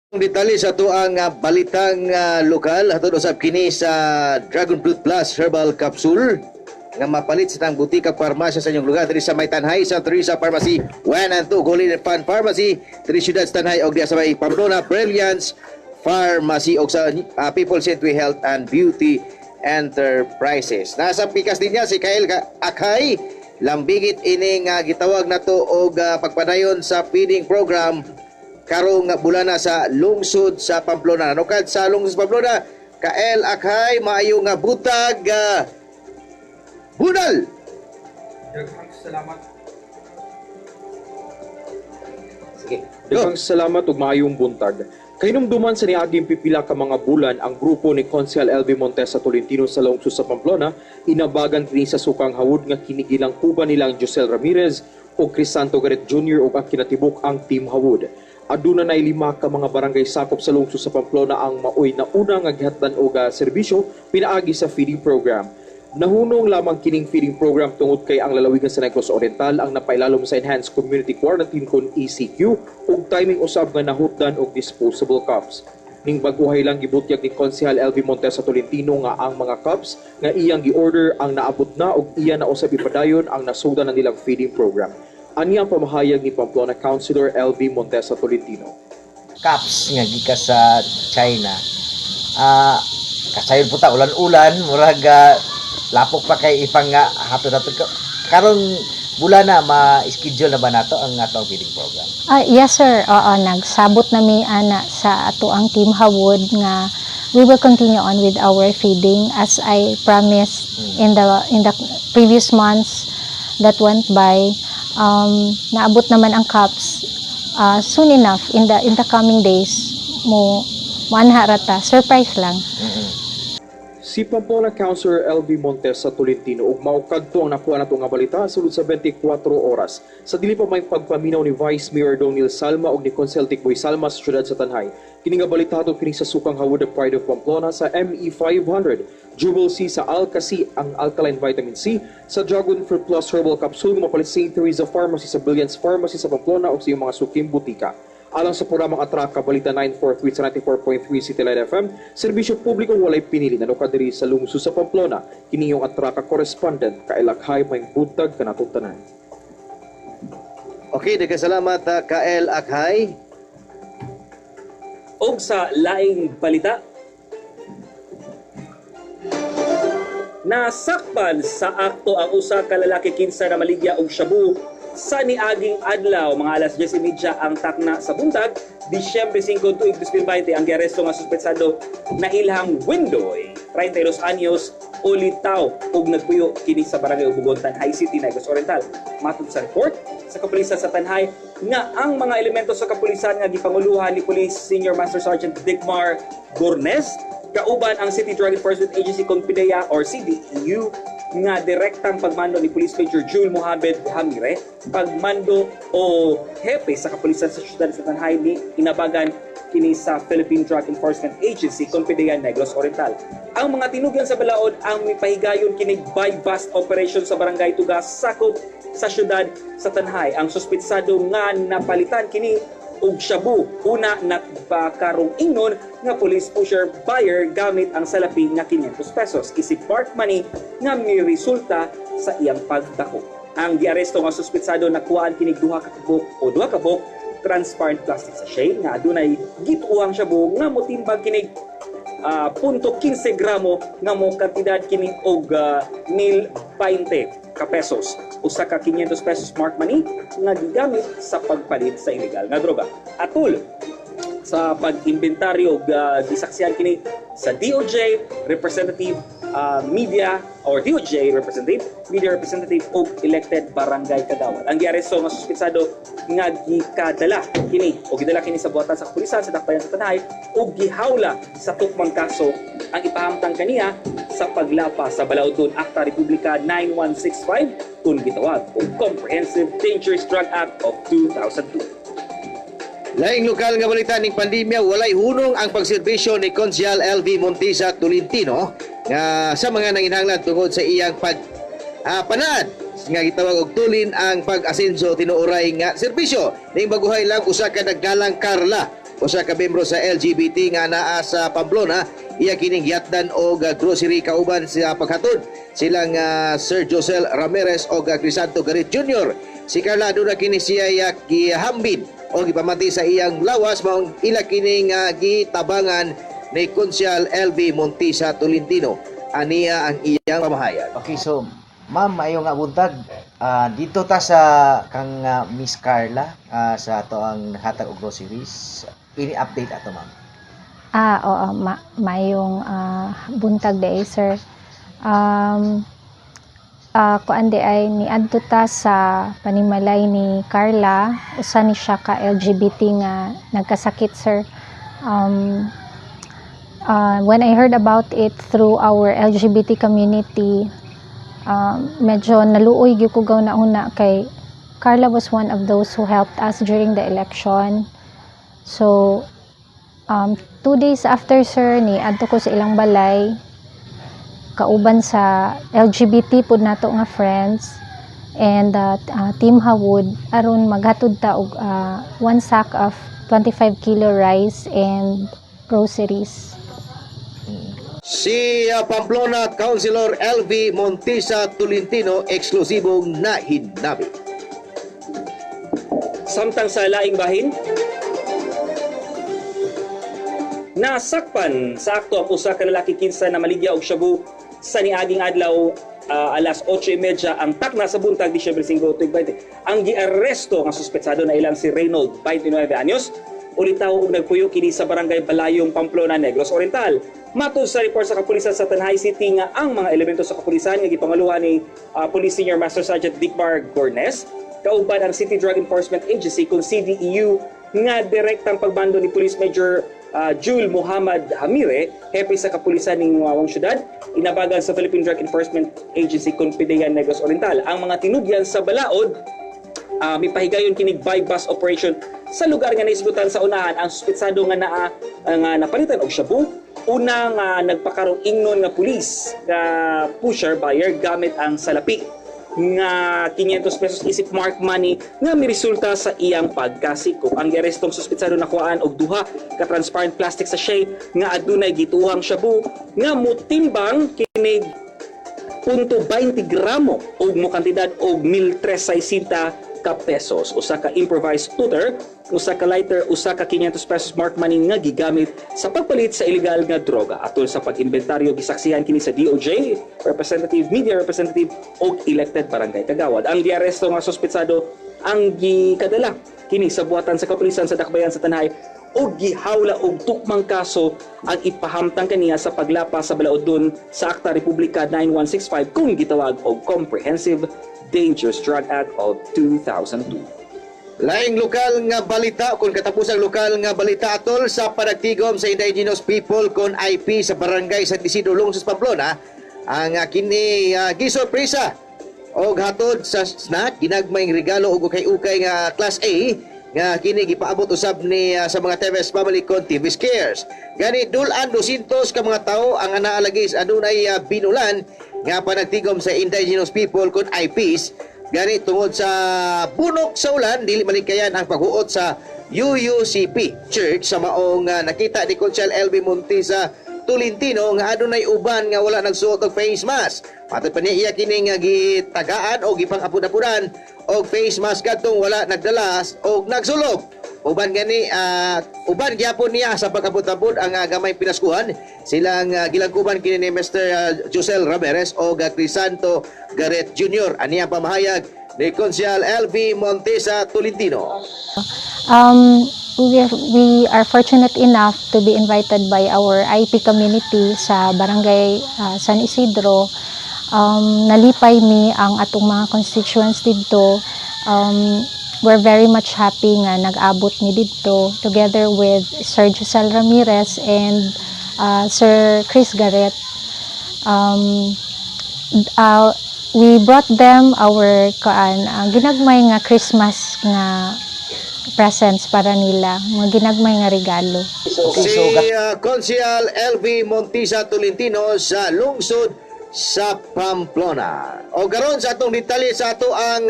Detalye sa atoang balitang lokal hatod usab kini sa Dragon Fruit Plus Herbal Capsule nga mapalit sa tanang butika, parmasya sa inyong lugar diri sa may Tanjay, sa Teresa Pharmacy 1 and 2, Golden Fun Pharmacy diri siyudad sa Tanjay og diha sa may Pamplona, Brilliance Pharmacy, og sa People Century Health and Beauty Enterprises. Nasa pikas din niya si Kyle Akay, lambigit ining gitawag nato og pagpadayon sa feeding program karong bulana sa lungsod sa Pamplona. Nukad sa lungsod sa Pamplona, Kael Akay, maayo nga butag, budal! Daghang salamat. Sige. Go. Daghang salamat ug maayong buntag. Kahinumduman sa niaging pipila ka mga bulan, ang grupo ni Konsehal LV Montesa Tolentino sa lungsod sa Pamplona inabagan kini sa sukang hawod nga kinigilang kuba nilang Josel Ramirez ug Crisanto Garet Jr. ug ang kinatibuk ang Team Hawod. Aduna nay 5 ka mga barangay sakop sa lungsod sa Pamplona ang maoy na una nga gihatdan og serbisyo pinaagi sa feeding program. Nahunong lamang kining feeding program tungod kay ang lalawigan sa Negros Oriental ang napailalom sa Enhanced Community Quarantine kon ECQ ug timing usab nga nahutdan og disposable cups. Ning baguhay lang gibutyag ni Konsehal LV Montesa Tolentino nga ang mga cups nga iyang gi-order ang naabot na ug iya na usab ipadayon ang nasudan na nilang feeding program. Ani ang pamahayag ni Pamplona Councilor LV Montesa Tolentino. Cups nga gikan sa China. Kasayon po ta ulan-ulan, murag lapok pa kay ipang nga hatod-hatod ka. Karon bulan na, ma-schedule na ba nato ang atong feeding program? Ah, yes sir, oo, nagsabot na mi ana sa ato ang Team Hawod nga we will continue on with our feeding as I promised in the previous months that went by. Naabot naman ang cups soon enough in the coming days mo moanha rata, surprise lang. Si Pamplona Councilor LV Montesa Tolentino ug mao kadto ang nakuha nato nga balita sulod sa 24 oras. Sa dili pa may pagpaminaw ni Vice Mayor Donil Salma ug ni Konsehal Tikboy Salma sa syudad sa Tanjay. Kini nga balita hatod kini sa sukang hawod, the Pride of Pamplona, sa ME 500, Jewel C sa Alka C, ang Alkaline Vitamin C, sa Dragon Fruit Plus Herbal Capsule nga mapalit sa St. Teresa Pharmacy, sa Brilliance Pharmacy sa Pamplona ug sa iyong mga suking butika. Alang sa programang Atraka Balita 943 sa 94.3 City Light FM, serbisyo publiko walay pinili, nanukad diri sa lungsod sa Pamplona. Kini yung Atraka correspondent, Kailakhay, may buntag kanatong tanan. Okay, daghang salamat, Kael Akhay. Og sa laing balita, nasakpan sa akto ang usa ka lalaki kinsa na maligya og shabu sa niaging adlaw, mga alas 10:30 ang takna sa buntag, Disyembre 5, tuig 2020. Ang giaresto nga suspetsado na ilhang Windoy, 32 anyos, ulitaw ug nagpuyo kini sa barangay Ubugon, Tanjay City, Negros Oriental. Matod sa report sa kapulisan sa Tanjay nga ang mga elemento sa kapulisan nga gipanguluhan ni Police Senior Master Sergeant Dickmar Gornes kauban ang City Drug Enforcement Agency kon PDEA or CDEU nga direktang pagmando ni Police Major Jule Mohamed Hamire, pagmando o hepe sa kapulisan sa syudad sa Tanjay, ni inabagan kini sa Philippine Drug Enforcement Agency kon PDEA Negros Oriental. Ang mga tinugyan sa balaod ang mipahigayon kini buy-bust operation sa barangay Tugas, sakop sa syudad sa Tanjay. Ang suspitsado nga napalitan kini og shabu una nagpakarong ingnon nga police pusher buyer gamit ang salapi nga 500 pesos isip park money nga miresulta sa iyang pagdako. Ang giaresto nga suspitsado nakuhaan kini duha ka kabuk o duha ka buok transparent plastic sachet nga adunay gituang shabu nga motimbag kinig 0.15 gramo nga mo kantidad kini og 1,020 ka pesos, usa ka 500 pesos mark money nga gigamit sa pagpalit sa ilegal nga droga. Atul sa pag-inventaryo ug gisaksihan kini sa DOJ representative, media or DOJ representative, media representative ug elected barangay kagawad. Ang giaresto nga suspetsado nga gikadala kini o gidala kini sa buhatan sa kapulisan sa Dakbayan sa Tanjay ug gihawla sa tukmang kaso ang ipahamtang kaniya sa paglapa sa Balaodon Akta Republika 9165 kun gitawag og Comprehensive Dangerous Drug Act of 2002. Laing lokal nga balita, ning pandemya walay hunong ang pagserbisyo ni Konsehal LV Montesa Tolentino nga sa mga nanginhanglan tungod sa iyang pag panaad nga gitawag og tulin ang pag-asenso tinuoray nga serbisyo. Ning baguhay lang, usa ka nagdalang Karla Usa ka membro sa LGBT nga naa sa Pamplona, iya kining gihatdan og grocery kauban sa paghatod silang Sir Josel Ramirez og Crisanto Garit Jr. Si Carla aduna kini siya gihambin o gipamati sa iyang lawas, maong ila kining gitabangan ni Konsyal LV Montisa Tolentino. Aniya ang iyang pamahayag. Okay, so ma'am, maayo nga buntag. Dito ta sa kang Miss Carla sa ato ang hatag og groceries. Ini update ato, ma'am. Ah, oo, mayong buntag day, sir. Kuan di ay niadto ta sa panimalay ni Carla, usa ni siya ka LGBT nga nagkasakit, sir. When I heard about it through our LGBT community, medyo naluoy gyud ko gaw na una kay Carla was one of those who helped us during the election. So, 2 days after, sir, ni adto ko sa ilang balay kauban sa LGBT pud nato nga friends and Team Hawod aron maghatod ta og one sack of 25 kilo rice and groceries. Si Pamplona Councilor LV Montisa Tolentino, eksklusibong nahinabi. Samtang sa laing bahin, nasakpan sa akto ang usa ka lalaki kinsa namaligya og shabu sa niaging adlaw, alas 8:30 ang takna sa buntag, Disyembre 5, 2020. Ang giaresto nga suspetsado na ilang si Reynold, 29 anyos, ulitaw og nagpuyo kini sa Barangay Balayong, Pamplona, Negros Oriental. Matod sa report sa kapulisan sa Tanjay City nga ang mga elemento sa kapulisan nga gipangaluhan ni Police Senior Master Sergeant Dicmar Gornes kauban ang City Drug Enforcement Agency kung CDEU nga direktang pagbando ni Police Major Jule Muhammad Hamire, hepe sa kapulisan ning Wawang Syudad, inabagan sa Philippine Drug Enforcement Agency kung PDEA Negros Oriental. Ang mga tinugyan sa balaod, mipahigayon kinig buy bust operation sa lugar nga naisgutan sa unahan ang suspetsado nga naa nga napalitan og shabu. Una nga nagpakarong ingnon nga pulis nga pusher buyer gamit ang salapi nga 500 pesos isip mark money nga miresulta sa iyang pagkasikop. Ang giarestong suspetsado nakuhaan og duha ka transparent plastic sachet nga adunay gituhang shabu nga mutimbang kinig .20 gramo ug mo kantidad og 1,360 ka pesos, usa ka improvised tooter, usa ka lighter, usa ka 500 pesos mark money nga gigamit sa pagpalit sa ilegal nga droga. Atol sa pag-inventaryo, gisaksihan kini sa DOJ representative, media representative ug elected barangay kagawad. Ang giaresto nga suspetsado ang gikadala kini sa buhatan sa kapulisan sa Dakbayan sa Tanjay ug gihawla og tukmang kaso ang ipahamtang kaniya sa paglapas sa balaodon sa Akta Republika 9165 kung gitawag og Comprehensive Dangerous Drug Act of 2002. Laing lokal nga balita kung katapusang lokal nga balita atol sa panagtigom sa indigenous people kon IP sa Barangay San Isidro, Lungsod Pamplona, ang kini gisorpresa og hatod sa snack, ginagmayng regalo ug ukay-ukay nga class A nga kini gipaabot usab ni sa mga TVS Family kon TV Cares. Gani dulan 200 ka mga tawo ang anaalagis adunay binulan nga panagtigom sa indigenous people kon IPs. Gani tungod sa bunok sa ulan, dili malikayan ang paghuot sa UUCP Church sa maong nakita ni Konsyal LB Montisa Tolentino nga adunay uban nga wala nagsuot og face mask. Matod pa niya, iya kining gitagaan o gipang-apud-apudan og face mask kadtong wala nagdala og nagsulob. Uban gani uban gyapon niya sa pagkapud-apud ang gamay pinaskuhan silang gilangkuban kini ni Mr. Josel Ramirez o Crisanto Garret Jr. Ani ang pamahayag ni Konsyal LV Montesa Tolentino. We are fortunate enough to be invited by our IP community sa Barangay San Isidro. Nalipay mi ang atong mga constituents didto. We're very much happy nga nag-abot mi didto together with Sir Giselle Ramirez and Sir Chris Garrett. We brought them our kaan, ginagmay nga Christmas nga presents para nila, mga ginagmay nga regalo. Okay, Si so Konsyal LV Montisa Tolentino sa lungsod sa Pamplona. O garon sa atong detalye sa ato ang